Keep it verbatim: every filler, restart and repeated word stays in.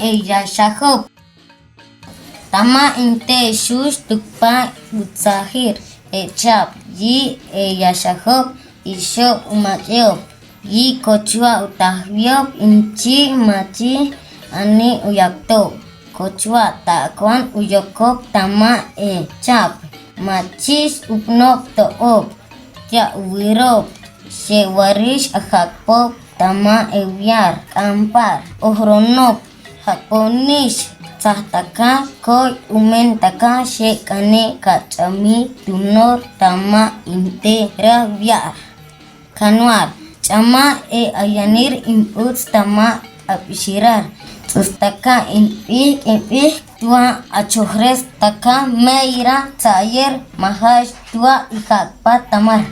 Eyaxajob. Tama inte shush tukpa butsajir echab yi eyaxajob ishob umach'eob yi kochua utajwiob inchi machi ani uyaktob. Kochua takuan uyokob tama echab machis upnob to'ob tia uwirob. Xewarix ajakpob tama ewiar k'ampar ojronob jakponix tsaj taka koy umen taka xek'ane kach'amil tunor tama inte rej wiar. Kanwar ch'ama e ayanir inbuts tama apixirar ts'us taka inb'ijk inb'ijk tua achojres taka meyra tsayer majax tua ijakpat tamar.